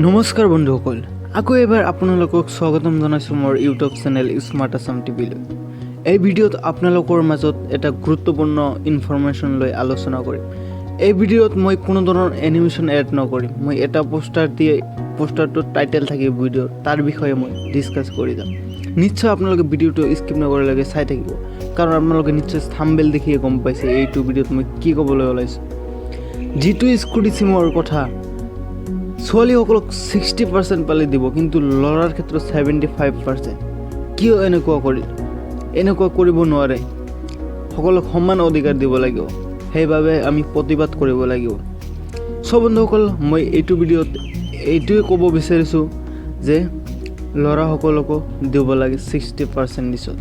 নমস্কাৰ বন্ধুসকল, আকৌ এবাৰ আপোনালোকক স্বাগতম জনাইছোঁ মোৰ ইউটিউব চেনেল স্মাৰ্ট আছাম টিভিলৈ। এই ভিডিঅ'ত আপোনালোকৰ মাজত এটা গুৰুত্বপূৰ্ণ ইনফৰমেশ্যন লৈ আলোচনা কৰিম। এই ভিডিঅ'ত মই কোনো ধৰণৰ এনিমেশ্যন এড নকৰিম। মই এটা পোষ্টাৰ দিয়ে, পোষ্টাৰটোত টাইটেল থাকিব ভিডিঅ'ৰ, তাৰ বিষয়ে মই ডিছকাছ কৰি যাম। নিশ্চয় আপোনালোকে ভিডিঅ'টো স্কিপ নকৰালৈকে চাই থাকিব, কাৰণ আপোনালোকে নিশ্চয় থাম্বনেইল দেখিয়ে গম পাইছে এইটো ভিডিঅ'ত মই কি ক'বলৈ ওলাইছোঁ। যিটো স্কুটি স্কিমৰ কথা, ছোৱালীসকলক 60% পালে দিব, কিন্তু ল'ৰাৰ ক্ষেত্ৰত 75%। কিয় এনেকুৱা কৰিল? এনেকুৱা কৰিব নোৱাৰে। সকলোক সমান অধিকাৰ দিব লাগিব। সেইবাবে আমি প্ৰতিবাদ কৰিব লাগিব। চ' বন্ধুসকল, মই এইটো ভিডিঅ'ত এইটোৱে ক'ব বিচাৰিছোঁ যে ল'ৰাসকলকো দিব লাগে 60% নিচত।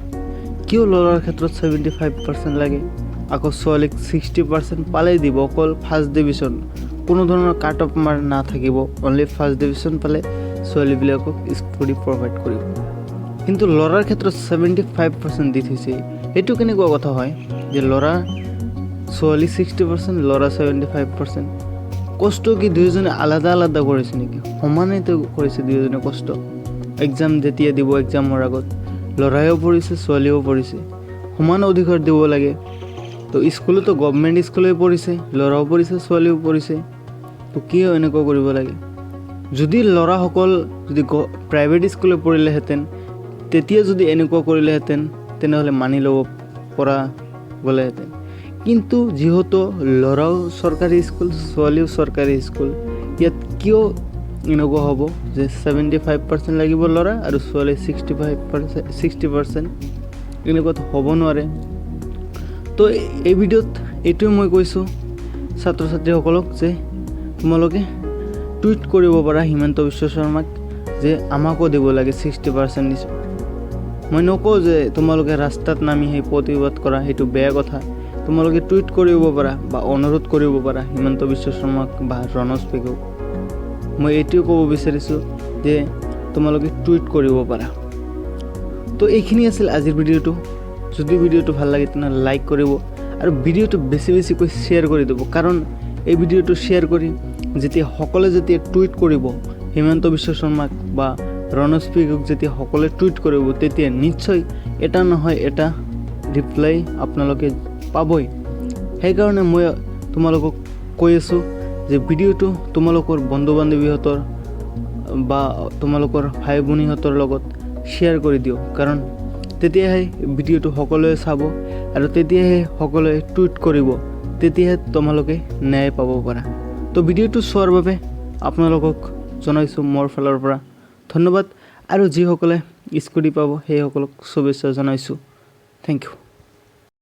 কিয় ল'ৰাৰ ক্ষেত্ৰত 75% লাগে, আকৌ ছোৱালীক 60% পালেই দিব? অকল ফাৰ্ষ্ট ডিভিশ্যন, কোনো ধৰণৰ কাট অফ মাৰ্ক নাথাকিব। অনলি ফাৰ্ষ্ট ডিভিশ্যন পালে ছোৱালীবিলাকক স্কুটি প্ৰভাইড কৰিব। কিন্তু ল'ৰাৰ ক্ষেত্ৰত 75% দি থৈছে। এইটো কেনেকুৱা কথা হয় যে ল'ৰা ছোৱালী 60%, ল'ৰা 75%? কষ্ট কি দুয়োজনে আলাদা আলাদা কৰিছে নেকি? সমানেইতো কৰিছে দুয়োজনে কষ্ট। এক্সাম যেতিয়া দিব, এক্সামৰ আগত ল'ৰাইও পঢ়িছে, ছোৱালীয়েও পঢ়িছে। সমান অধিকাৰ দিব লাগে। তো স্কুলতো গভমেণ্ট স্কুলে পঢ়িছে, ল'ৰাও পঢ়িছে, ছোৱালীও পঢ়িছে। তো কিয় এনেকুৱা কৰিব লাগে? যদি ল'ৰাসকল যদি প্ৰাইভেট স্কুলে পঢ়িলেহেঁতেন, তেতিয়া যদি এনেকুৱা কৰিলেহেঁতেন, তেনেহ'লে মানি ল'ব পৰা গ'লেহেঁতেন। কিন্তু যিহেতু ল'ৰাও চৰকাৰী স্কুল, ছোৱালীও চৰকাৰী স্কুল, ইয়াত কিয় এনেকুৱা হ'ব যে 75% লাগিব ল'ৰা আৰু ছোৱালী 65%, 60%? এনেকুৱাতো হ'ব নোৱাৰে। তো এই ভিডিঅ'ত এইটোৱে মই কৈছোঁ ছাত্ৰ ছাত্ৰীসকলক যে তোমালোকে টুইট কৰিব পাৰা হিমন্ত বিশ্ব শৰ্মাক যে আমাকো দিব লাগে 60% দিছোঁ। মই নকওঁ যে তোমালোকে ৰাস্তাত নামি সেই প্ৰতিবাদ কৰা, সেইটো বেয়া কথা। তোমালোকে টুইট কৰিব পাৰা বা অনুৰোধ কৰিব পাৰা হিমন্ত বিশ্ব শৰ্মাক বা ৰণোজ পেগুক। মই এইটোৱে ক'ব বিচাৰিছোঁ যে তোমালোকে টুইট কৰিব পাৰা। তো এইখিনি আছিল আজিৰ ভিডিঅ'টো। যদি ভিডিঅ'টো ভাল লাগে, তেনেহ'লে লাইক কৰিব আৰু ভিডিঅ'টো বেছি বেছিকৈ শ্বেয়াৰ কৰি দিব। কাৰণ এই ভিডিঅ'টো শ্বেয়াৰ কৰি যেতিয়া সকলোৱে যেতিয়া টুইট কৰিব হিমন্ত বিশ্ব শৰ্মাক বা ৰণোজ পেগুক, যেতিয়া সকলোৱে টুইট কৰিব, তেতিয়া নিশ্চয় এটা নহয় এটা ৰিপ্লাই আপোনালোকে পাবই। সেইকাৰণে মই তোমালোকক কৈ আছোঁ যে ভিডিঅ'টো তোমালোকৰ বন্ধু বান্ধৱীহঁতৰ বা তোমালোকৰ ভাই ভনীহঁতৰ লগত শ্বেয়াৰ কৰি দিয়ক। কাৰণ তেতিয়াহে ভিডিঅ'টো সকলোৱে চাব আৰু তেতিয়াহে সকলোৱে টুইট কৰিব, তেতিয়াহে তোমালোকে ন্যায় পাব পাৰা। তো ভিডিঅ'টো চোৱাৰ বাবে আপোনালোকক জনাইছোঁ মোৰ ফালৰ পৰা ধন্যবাদ আৰু যিসকলে স্কুটি পাব, সেইসকলক শুভেচ্ছা জনাইছোঁ। Thank U.